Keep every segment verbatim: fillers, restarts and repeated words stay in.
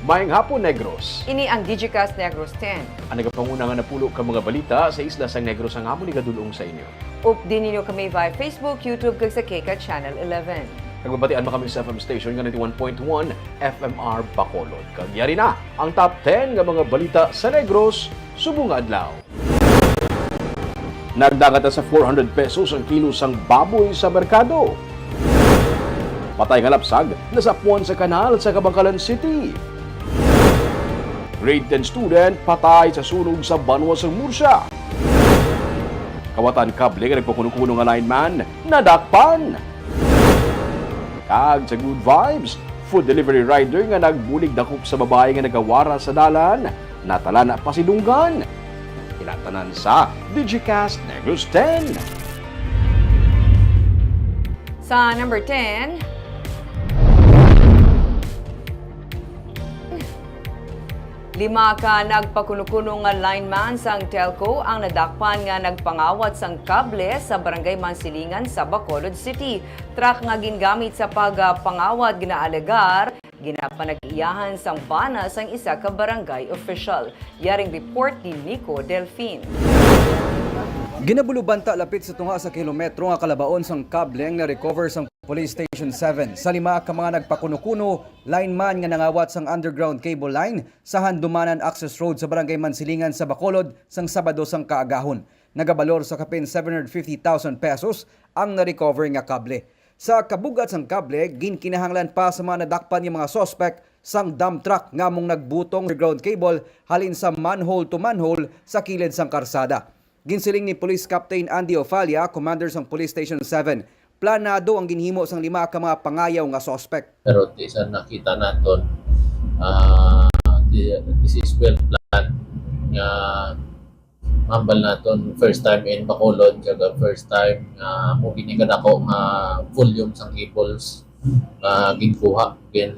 Maayong hapon, Negros. Ini ang Digicast Negros ten. Ang nagapanguna nga napulo ka mga balita sa isla sang Negros ang amon igadul-ong sa inyo. Updi ninyo kami via Facebook, YouTube, kag sa K K Channel eleven. Nagbabatian man kami sa F M station nga ninety-one point one F M R Bacolod. Kag yari na ang top ten nga mga balita sa Negros subong nga adlaw. Nagdangat na sa four hundred pesos ang kilo sang baboy sa merkado. Patay nga lapsag nasapwan sa kanal sa Kabankalan City. Grade ten student patay sa sunog sa banwa sa Murcia. Kawatan kable nga nagpakuno-kuno nga lineman nadakpan. Kag sa Good Vibes, food delivery rider nga nagbulig dakop sa babayi nga nagawara sa dalan, natalana pa si Dunggan. Ina tanan sa Digicast Negros ten. Sa number ten, lima ka nagpakuno-kuno nga lineman sang telco ang nadakpan nga nagpangawat sang kable sa Barangay Mansilingan sa Bacolod City. Truck nga gingamit sa pagpangawat ginaalegar ginapanag-iyahan sang bana sang isa ka barangay official. Yaring report ni Nico Delfin. Ginabulubanta lapit sa tunga sa kilometro nga kalabaon sang kable ang na-recover sang Police Station seven sa lima ka mga nagpakuno-kuno, lineman nga nangawat sang underground cable line sa Handumanan Access Road sa Barangay Mansilingan sa Bacolod sang Sabado sang kaagahon. Nagabalor sa kapin seven hundred fifty thousand pesos ang na-recover nga kable. Sa kabug-at sang kable, ginkinahanglan pa sa mga nadakpan nga mga suspek sang dump truck nga among nagbutong underground cable halin sa manhole to manhole sa kilid sang karsada. Ginsiling ni Police Captain Andy Ofalia, commander sang Police Station seven, planado ang ginhimo sang lima ka mga pangayaw nga suspek. Pero ti sa nakita naton, ah, thi- this is well planned nga hambal naton first time in Bacolod kag first time nga mo gini kadako nga volume sang cables nga ginkuha, gin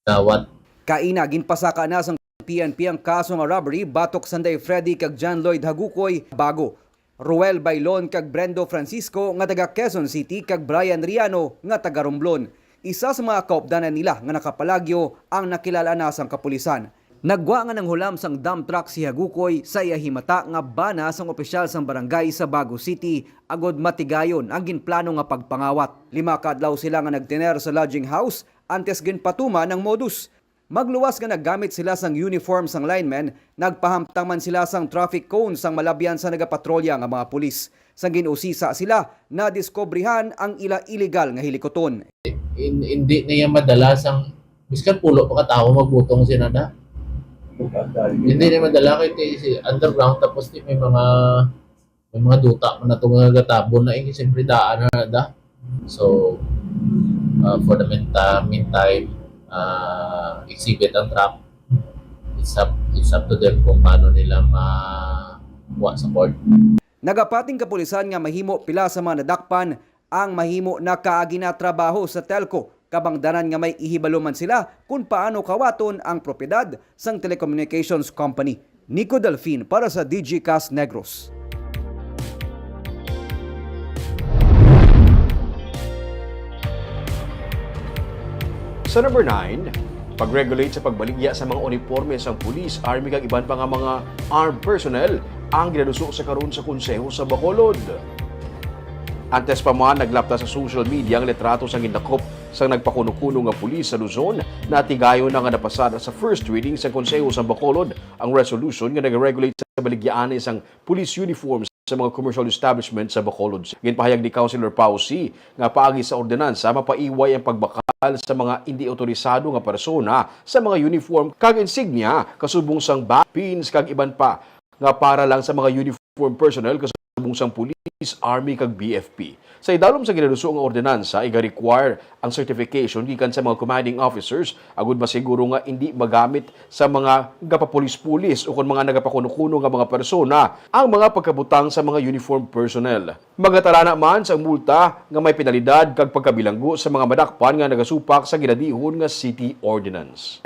dawat. Kaina, ginpasaka na sang P N P ang kaso nga robbery batok sanday Freddy kag John Lloyd Hagukoy, Bago, Roel Bailon kag Brendo Francisco nga taga Quezon City kag Brian Riano nga taga Romblon. Isa sa mga kaupdanan nila nga nakapalagyo ang nakilal-an na sang kapulisan. Naggwa nga nanghulam sang dump truck si Hagukoy sa iya himata nga bana sang opisyal sang barangay sa Bago City agod matigayon ang ginplano nga pagpangawat. Lima ka adlaw sila nga nagtener sa lodging house antes ginpatuman ang modus. Magluwas nga naggamit sila sang uniform sang linemen, nagpahamtang man sila sang traffic cone sang malabyan sa nagapatrolya nga mga pulis. Sang gin-usisa sila, nadiskubrihan ang ila iligal nga hilikuton. In, hindi niya madala sang, biskan pulo pa ka tawo magbutong sina da. Hindi niya madala kay ti si underground, tapos ti may mga, may mga duta man nato nga gatabon na, eh, siyempre daan na na da. So, uh, for the meantime, meantime uh, exhibit ang truck. It's up, it's up to them kung paano nila makuha sa court. Nagapating kapulisan nga mahimo pila sa mga nadakpan ang mahimo na kaagi na trabaho sa telco, kabangdanan nga may ihibalo man sila kon paano kawaton ang propiedad sang telecommunications company. Nico Delfin para sa Digicast Negros. Sa number nine, pag-regulate sa pagbaligya sa mga uniporme sang pulis, army kag iban pa nga mga armed personnel ang ginaduso sa karon sa Konseho sa Bacolod. Antes pa man, naglapta sa social media ang litrato sang gindakop sang nagpakuno-kuno nga pulis sa Luzon, natigayon na nga napasar sa first reading sa Konseho sa Bacolod ang resolution nga nag-regulate sa baligyaan sang police uniforms sa mga commercial establishment sa Bacolod. Ginpahayag ni Councilor Pao C nga paagi sa ordinansa mapaiway ang pagbakal sa mga indi otorisado nga persona sa mga uniform kag insignia kasubong sang badge, pins kag iban pa nga para lang sa mga uniform personnel kasubong sang police, army kag B F P. Sa idalom sa ginaduso nga ordinansa, iga-require ang certification gikan sa mga commanding officers agud masiguro nga indi magamit sa mga gapapulis-pulis ukon mga nagapakuno-kuno nga mga persona ang mga pagkabutang sa mga uniform personnel. Magatalana man sang multa nga may penalidad kag pagkabilanggo sa mga madakpan nga nagasupak sa ginadihon nga city ordinance.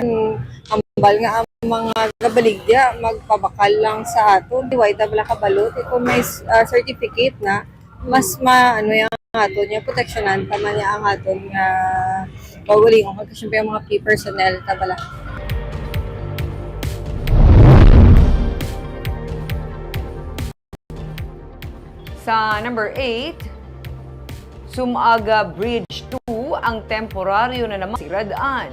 Hambal nga ang mga gabaligya magpabakal lang sa aton, di way ta bala kabalo kay kung may, ah, certificate na, mas ma-, ano, yang aton, yang proteksyonan pa man niya ang aton nga Paugalingon ko, siyempre, ang mga key personnel, tabala. Sa number eight, Sumaga Bridge two ang temporaryo na naman sirad-an.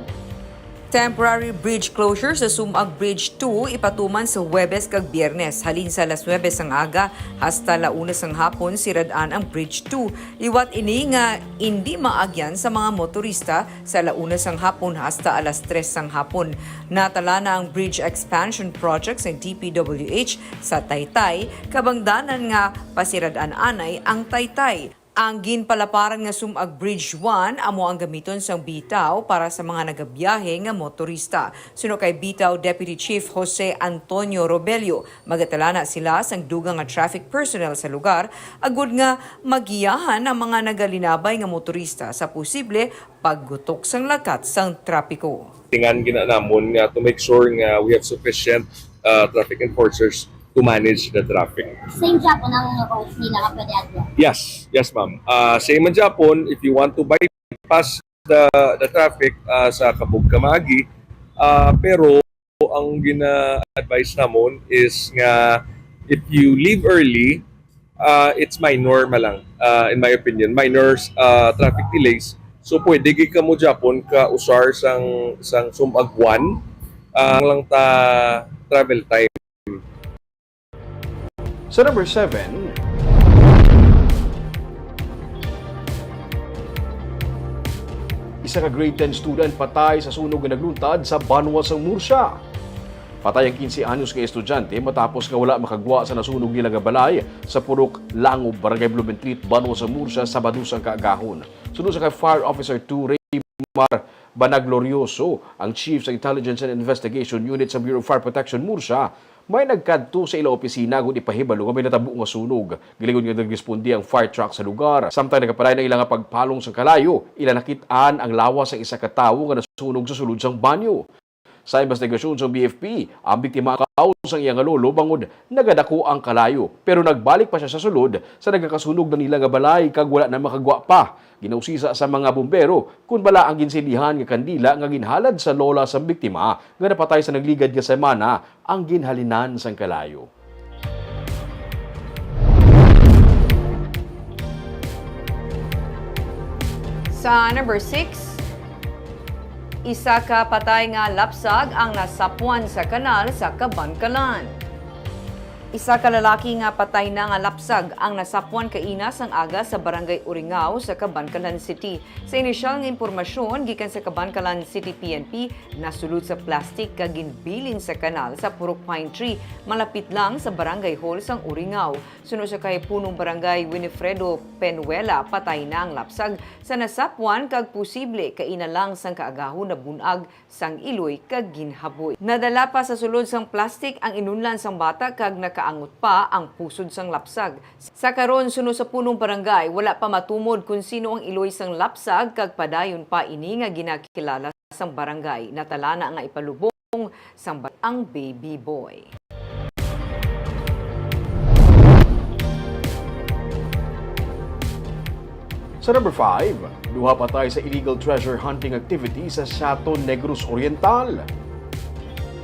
Temporary bridge closure sa Sumag Bridge two ipatuman sa Huwebes kag Biyernes, halin sa alas nuwebe sang aga hasta la una sang hapon, sirad-an ang Bridge two. Liwat ini nga indi maagyan sa mga motorista sa la una sang hapon hasta alas tres sang hapon. Natala na ang Bridge Expansion Project sang D P W H sa Taytay, kabangdanan nga pasirad-an anay ang Taytay. Ang ginpalaparan nga Sumag Bridge one amo ang gamiton sang bitaw para sa mga nagabiyahe nga motorista. Suno kay bitaw Deputy Chief Jose Antonio Robello, magatala na sila sang dugang nga traffic personnel sa lugar agud nga magiyahan ang mga nagalinabay nga motorista sa posible paggutok sang lakat sang trapiko. Tingan gina namon nga to make sure nga we have sufficient, uh, traffic enforcers to manage the traffic. Same gyapon ang route nila nga pwede adto? Yes, yes, ma'am. Uh, same man gyapon, if you want to bypass the, the traffic, uh, sa Kabug Kamagi, uh, pero ang gina-advise namon is nga if you leave early, uh, it's minor man lang, uh, in my opinion, minor, uh, traffic delays. So pwede gid kamo gyapon ka usar sang, sang Sumag one, uh, lang ta travel time. Sa number seven, isa ka grade ten student patay sa sunog nga nagluntad sa banwa sang Murcia. Patay ang quince anyos nga estudyante matapos nga wala makagwa sa nasunog nila nga balay sa Purok Langob, Barangay Blumentritt, banwa sang Murcia, Sabado sang kaagahon. Suno sa kay Fire Officer two Raymar Banaglorioso, ang Chief sa Intelligence and Investigation Unit sa Bureau of Fire Protection Murcia, may nagkadto sa ila opisina agud ipahibalo nga may natabo nga sunog. Gilingon nga nagresponde ang fire truck sa lugar. Samtang nagapadayon ang ila nga pagpalong sang kalayo, ila nakit-an ang lawas sang isa ka tawo nga nasunog sa sulod sang banyo. Sa investigasyon sang B F P, ang biktima ang kaon sang iya nga lolo bangod nagadako ang kalayo, pero nagbalik pa sia sa sulod sa nagakasunog na nila nga balay kag wala na makagwa pa. Ginausisa sa mga bumbero kon bala ang ginsindihan nga kandila nga ginhalad sa lola sang biktima nga napatay sa nagligad nga semana ang ginhalinan sang kalayo. Sa number six, isa ka patay nga lapsag ang nasapwan sa kanal sa Kabankalan. Isa ka lalaki nga patay na nga lapsag ang nasapwan kaina sang aga sa Barangay Uringao sa Kabankalan City. Sa inisyal nga impormasyon gikan sa Kabankalan City P N P, nasulod sa plastik kag ginbilin sa kanal sa Purok Pine Tree, malapit lang sa Barangay Hall sang Uringao. Suno sa kay Punong Barangay Winifredo Penuela, patay na ang lapsag sa nasapwan kag posible kaina lang sang kaagahon nabun-ag sang iloy kag ginhaboy. Nadala pa sa sulod sang plastik ang inunlan sang bata kag nakaangot pa ang pusod sang lapsag. Sa karon, suno sa Punong Barangay, wala pa matumod kon sino ang iloy sang lapsag kag padayon pa ini nga ginakilala sang barangay. Natala na nga ipalubong sang ba-, ang baby boy. Sa number five, duha patay sa illegal treasure hunting activity sa Siaton, Negros Oriental.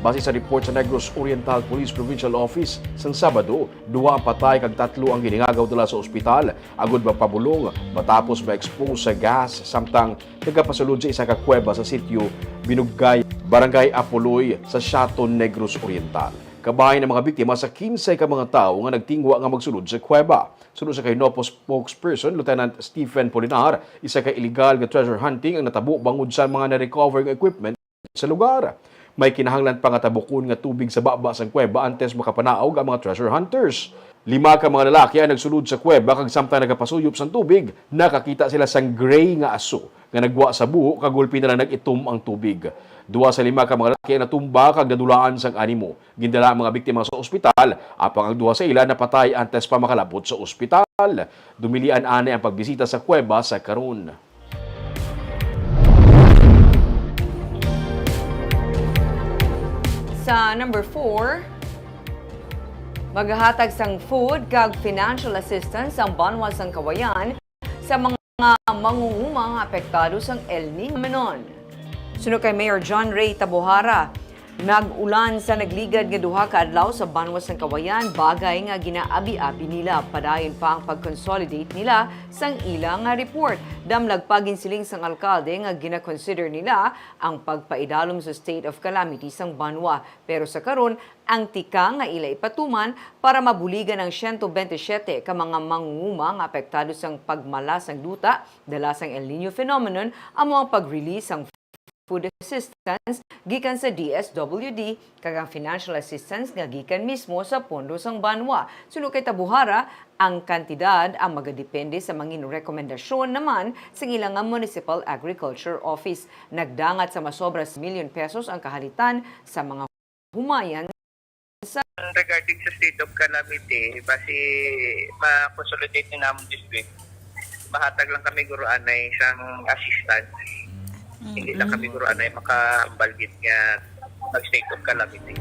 Base sa report sa Negros Oriental Police Provincial Office, sang Sabado, duha ang patay kag tatlo ang giningagaw dala sa ospital agud magpabulong matapos ma-expose sa gas samtang nagapasulod sa isa ka kuweba sa sitio Binugay, Barangay Apoloy, sa Siaton, Negros Oriental. Kabahin ang mga biktima sa kinse ka mga tawo nga nagtingwa nga magsulod sa kuweba. Suno sa kay NOPO spokesperson, Lieutenant Stephen Polinar, isa ka illegal nga treasure hunting ang natabo bangod sa mga na-recover nga equipment sa lugar. May kinahanglan pa nga tabukon nga tubig sa baba sang kuweba antes makapanaog ang mga treasure hunters. Lima ka mga lalaki ang nagsulod sa kuweba kag samtang nagapasuyop sang tubig, nakakita sila sang gray nga aso nga nagwa sa buho kag gulpi na lang nag-itom ang tubig. Duha sa lima ka mga lalaki ang natumba kag nadulaan sang animo. Gindala ang mga biktima sa ospital, apang ang duha sa ila napatay antes pa makalabot sa ospital. Dumilian anay ang pagbisita sa kuweba sa karon. Sa number four, maghahatag sang food kag financial assistance ang Banwa sang Kawayan sa mga mga mangunguma nga apektado sang El Niño phenomenon. Suno kay Mayor John Ray Tabuhara, nag-ulan sa nagligad nga duha ka adlaw sa banwa sang Cauayan, bagay nga ginaabi-abi nila. Padayon pa ang pag-consolidate nila sang ila nga report. Damlag pa, ginsiling sang alkalde nga gina-consider nila ang pagpaidalom sa state of calamity sang banwa. Pero sa karon, ang tikang nga ila ipatuman para mabuligan ang siyento bente siyete ka mga mangunguma nga apektado sang pagmala sang duta dala sang El Niño phenomenon amo ang pag-release sang food assistance gikan sa D S W D kag ang financial assistance nga gikan mismo sa pondo sang banwa. Suno kay Tabuhara, ang kantidad ang magadepende sa mangin rekomendasyon naman sa ila nga Municipal Agriculture Office. Nagdangat sa masobra sa milyon pesos ang kahalitan sa mga humayan sa Regarding sa state of calamity, basi ma-consolidate ni namon this week. Mahatag lang kami guro anay sang assistance. Hindi lang kami guro anay makahambal gid nga mag-state of calamity.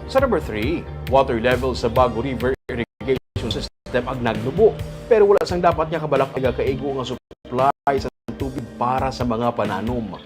Sa number three, water level sa Bago River Irrigation System ang nagnubo, pero wala sang dapat nga kabalak-, nagakaigo nga supply sa tubig para sa mga pananom.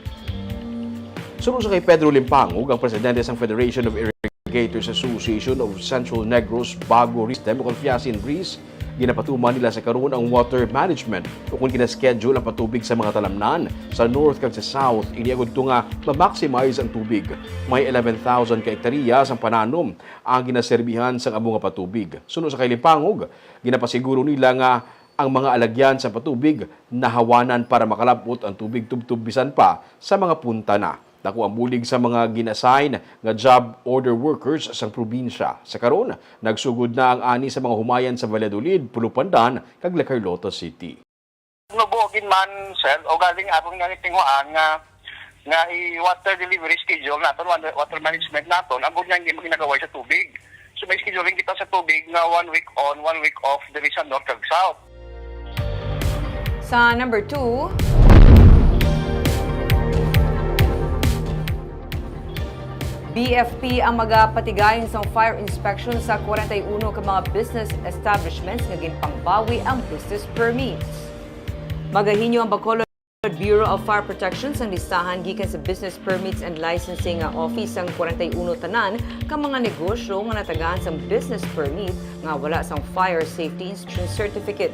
Suno sa kay Pedro Limpangog, ang presidente sang Federation of Irrigators Association of Central Negros, Bago River System, o kon FIACIN-RIS, ginapatuman nila sa karon ang water management o kon gina-schedule ang patubig sa mga talamnan sa north kag sa south. Ini agud to nga ma-maximize ang tubig. May eleven thousand ka hektarya sang pananom ang ginaserbihan sang amo nga patubig. Suno sa kay Limpangog, ginapasiguro nila nga ang mga alagyan sa patubig nahawanan para makalab-ot ang tubig tubtob bisan pa sa mga punta na. Dako ang bulig sa mga gin-assign nga job order workers sang probinsya. Sa karon, nagsugod na ang ani sa mga humayan sa Valladolid, Pulupandan, kag La Carlota City. Nubo gid man, sir, o galing aron nga itinguhaan nga, nga i-water delivery schedule naton, water, water management naton, ang gud nga hindi maginagaway sa tubig. So may scheduling kita sa tubig nga one week on, one week off diri sa north kag south. Sa number two, B F P ang magapatigayon sang fire inspection sa kwarenta y uno ka mga business establishments nga ginpangbawi ang business permits. Magahinyo ang Bacolod Bureau of Fire Protection sang listahan gikan sa Business Permits and Licensing nga office sang kwarenta y uno tanan ka mga negosyo nga natagaan sang business permit nga wala sang fire safety inspection certificate.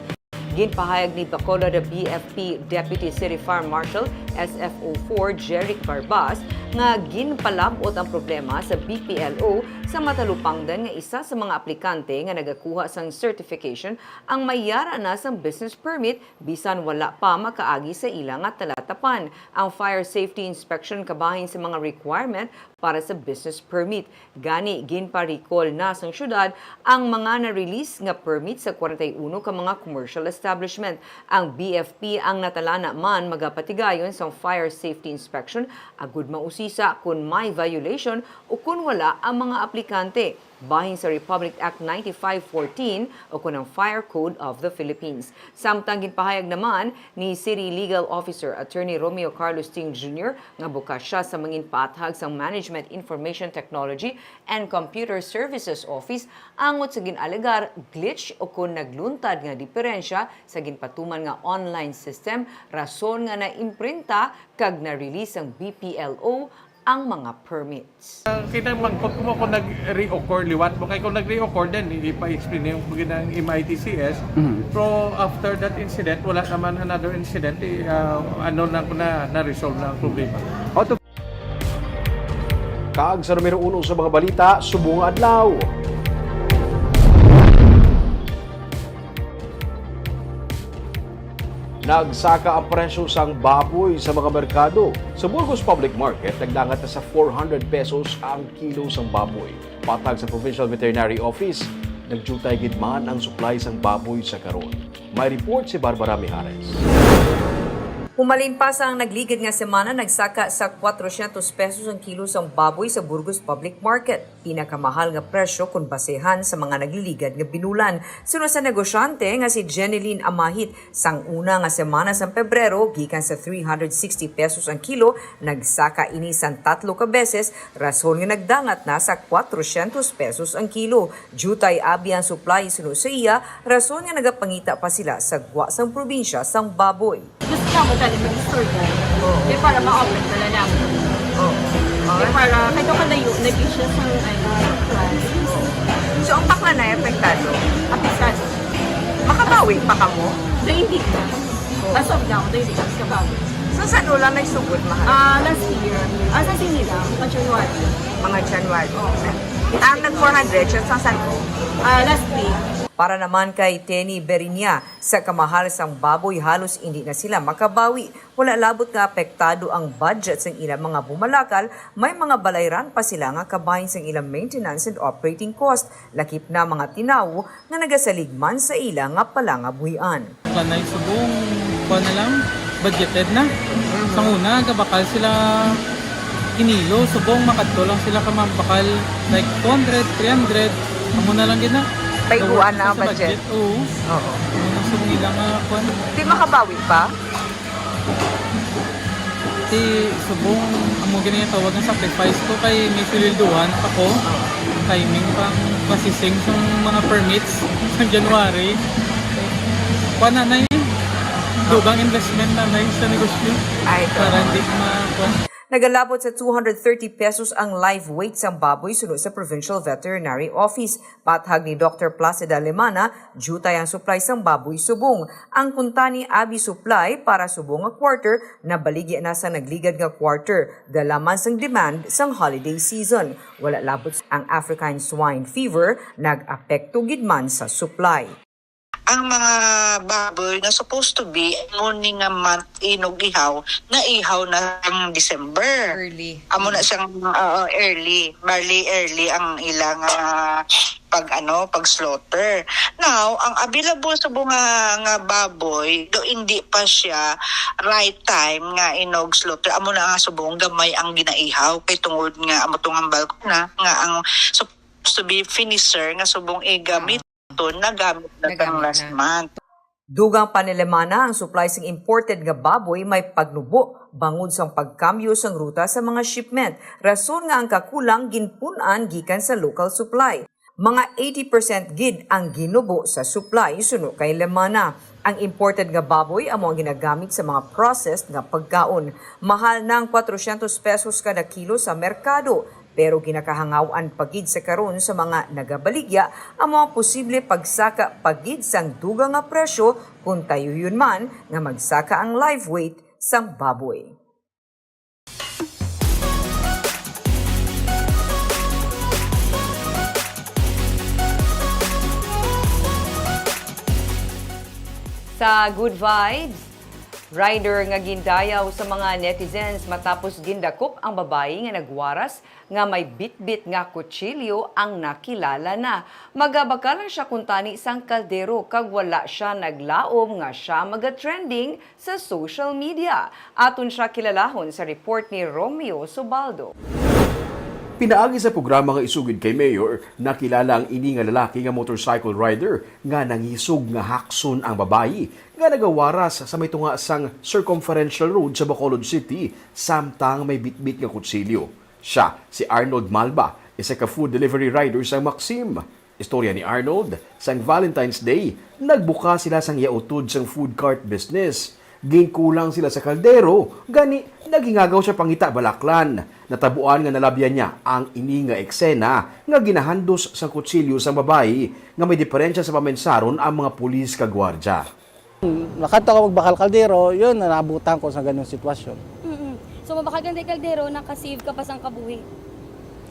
Ginpahayag ni Bacolod B F P Deputy City Fire Marshal, S F O four, Jeric Barbas, nga ginpalab-ot ang problema sa B P L O sa matalupangdan nga isa sa mga aplikante nga nagakuha sang certification ang may yara na sang business permit bisan wala pa makaagi sa ila nga talatapan. Ang fire safety inspection kabahin sa mga requirement para sa business permit. Gani, ginpa-recall na sang syudad ang mga na-release nga permit sa kwarenta y uno ka mga commercial establishment. Ang B F P ang natalana man magapatigayon sang fire safety inspection agud mausisa kon may violation o kon wala ang mga aplikante. Bahin sa Republic Act ninety-five fourteen o kon ang Fire Code of the Philippines. Samtang ginpahayag naman ni City Legal Officer Attorney Romeo Carlos Ting Junior nga bukas siya sa mangin paathag sang Management Information Technology and Computer Services Office angot sa gin-alegar glitch o kon nagluntad nga diperensya sa ginpatuman nga online system, rason nga naimprinta kag na-release sang B P L O ang mga permits. Kinamangkot ko mo kung nag-reoccur liwat mo. Kay kung nag-reoccur din, ipa-explain yung ginang M I T C S. Mhm. Pero after that incident, wala naman another incident. Eh, ah, ano na ko na, na-resolve na ang problema. Auto- Kag sa numero uno sa mga balita, subong nga adlaw. Nagsaka ang presyo sang baboy sa mga merkado. Sa Burgos Public Market, nagdangat na sa four hundred pesos ang kilo sang baboy. Patag sa Provincial Veterinary Office, nagdiutay gid man ang supply sang baboy sa karon. May report si Barbara Mijares. Humalin pa sang nagligad nga semana, nagsaka sa kwatrosyentos pesos ang kilo sang baboy sa Burgos Public Market. Pinakamahal nga presyo kon basehan sa mga nagliligad nga binulan. Suno sa negosyante nga si Jeneline Amahit, sang una nga semana sang Pebrero, gikan sa three hundred sixty pesos ang kilo, nagsaka ini sang tatlo ka beses, rason nga nagdangat na sa kwatrosyentos pesos ang kilo. Diutay abi ang supply, suno sa iya, rason nga nagapangita pa sila sa gwa sang probinsya sang baboy. Gusto nga mo talaga mag-istorya. Oo. Kaya para ma-open ka na lang. Oo. Kaya para kahit ako kalayo, nag-issue sa, ano, price. So, ang bakla na apektado? Apektado. Makabawi pa kamo? Daw hindi na. As of now, daw hindi na makabawi. So, sa Nola may sugod, mahal? Ah, last year. Ah, sa Sinila, mga January. Mga January. Oo. Ang nag four hundred, siya sa San? Ah, last week. Para naman kay Tenny Berinia, sa kamahal sang baboy, halos indi na sila makabawi. Wala labot nga apektado ang budget sang ilang mga bumalakal, may mga balayran pa sila nga kabahin sang ilang maintenance and operating cost, lakip na mga tinawo nga nagasalig man sa ila nga palangabuhian. Kanay subong, kuwan na lang, budgeted na. Sa una, gabakal sila kinilo, subong makadto lang sila ka mabakal, like, two hundred, three hundred, amo na lang gid na. Paiguan na ang budget. Oo. Amo na subong ila nga, kuwan. Di makabawi pa? Ti subong, amo gani ang tawag nga sacrifice ko kay may sweldohan pa ko. Timing pang processing sa mga permits sa January. Kuan na, nay. Dugang investment na, nay, sa negosyo. Ay, ito. Para di ma-, kuan. Nagalabot sa two hundred thirty pesos ang live weight sang baboy suno sa Provincial Veterinary Office. Pathag ni Doctor Placida Lemana, diutay ang supply sang baboy subong. Ang kuntani abi supply para subong nga quarter, nabaligya na sa nagligad nga quarter, dala man sang demand sang holiday season. Wala labot ang African Swine Fever, nag-apekto gid man sa supply. Ang mga baboy nga supposed to be, amo ni nga month inog ihaw, naihaw na ang December. Early. Amo na siyang, oo, early. Barley early ang ilang, ah, pag, ano, pag slaughter. Now, ang available sa bunga nga baboy, do hindi pa siya right time nga inog slaughter. Amo na nga subong gamay ang ginaihaw kay tungod nga amo tong hambal ko na nga ang supposed to be finisher nga subong igamit to nagamit na sang last month. Dugang pa ni Lemana, ang supply sing imported nga baboy may pagnubo bangod sang pagkambyo sang ruta sa mga shipment, rason nga ang kakulang ginpun-an gikan sa local supply. Mga eighty percent gid ang ginubo sa supply, suno kay Lemana. Ang imported nga baboy amo ang ginagamit sa mga processed nga pagkaon. Mahal na ang kwatrosyentos pesos kada kilo sa merkado, pero ginakahangaw-an pa gid sa karon sa mga nagabaligya amo ang posible pagsaka pa gid sang dugang nga presyo kon tayuyon man nga magsaka ang live weight sang baboy. Sa Good Vibes, rider nga gindayaw sa mga netizens matapos gindakop ang babayi nga nagwaras nga may bitbit nga kutsilyo ang nakilala na. Magabakal lang siya kuntani sang kaldero kag wala siya naglaom nga siya magatrending sa social media. Aton siya kilalahon sa report ni Romeo Subaldo. Pinaagi sa programa nga Isugid kay Mayor, nakilala ang ini nga lalaki nga motorcycle rider nga nangisog nga hakson ang babayi nga nagawaras sa may tunga sang Circumferential Road sa Bacolod City, samtang may bitbit nga kutsilyo. Siya si Arnold Malba, isa ka food delivery rider sa Maxim. Istorya ni Arnold, sang Valentine's Day, nagbuka sila sang iya utod sang food cart business. Ginkulang sila sa kaldero, gani naghingagaw siya pangita balaklan. Natabuan nga nalabyan niya ang ini nga eksena nga ginahandos sang kutsilyo sang babayi nga may diferensya sa pamensaron ang mga pulis kag gwardya. Nakadto ako magbakal kaldero, yun, naabutan ko sa ganung sitwasyon. Mm-mm. So, mabakal ka ng kaldero, nakasave ka pa sang kabuhi?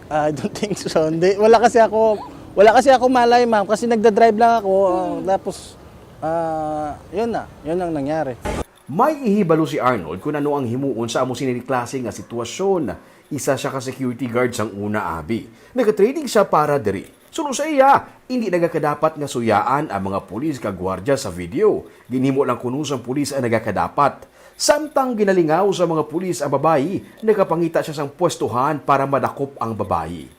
I don't think so. Hindi, wala kasi ako, wala kasi ako malay, ma'am, kasi nagda-drive lang ako, ah, tapos, ah, yun na, yun ang nangyari. May ihibalo si Arnold kung ano ang himuon sa amo sini klase nga sitwasyon. Isa siya ka security guard sang una, abi. Nagatraining siya para diri. Suno sa iya, hindi nagakadapat nga suyaan ang mga pulis kag gwardya sa video. Ginhimo lang kuno sang pulis ang nagakadapat. Samtang ginalingaw sa mga pulis ang babayi, nakapangita siya sang pwestuhan para madakop ang babayi.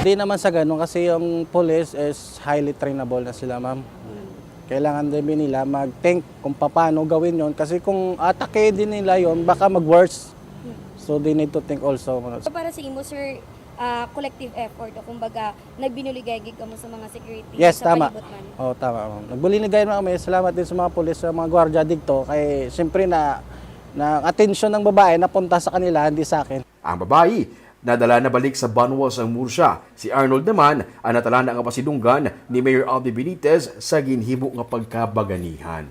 Di naman sa ganun kasi yung police is highly trainable na sila, ma'am. Kailangan din nila mag-think kung paano gawin yon kasi kung atake din nila yon baka mag-worse. So they need to think also. So para sa imo, sir, ah, collective effort o kumbaga nagbinuligay gid kamo sa mga security Yes, sa tama. palibot man? Oh, tama, ma'am. Nagbulinigay naman kami. Salamat din sa mga pulis, sa mga gwardiya dito. Kay siyempre na na atensyon ng babae napunta sa kanila, hindi sa akin. Ang babayi nadala na balik sa banwa sang Murcia. Si Arnold naman ang natalana nga pasidunggan ni Mayor Albi Benitez sa ginhimo nga pagkabaganihan.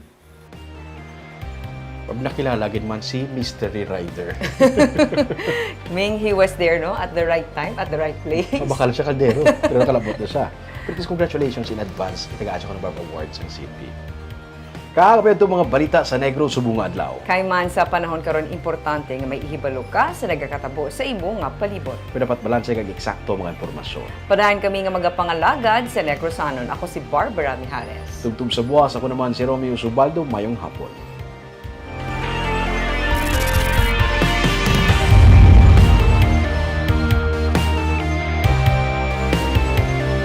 Nakilala gid man si Mystery Rider. Ming, he was there, no? At the right time, at the right place. Mabakal siya kaldero, pero nakalabot na siya. Pero congratulations in advance, itagaan siya ko ng Barb Awards ng C P. Kag ito mga balita sa Negros subong nga adlaw. Kay man sa panahon karon, importante nga may ihibalo ka sa nagakatabo sa imo nga palibot. Pero dapat balanse kag eksakto ang mga impormasyon. Padayon kami nga magapangalagad sa Negrosanon. Ako si Barbara Mijares. Tubtob sa buwas, ako naman si Romeo Subaldo. Mayong hapon.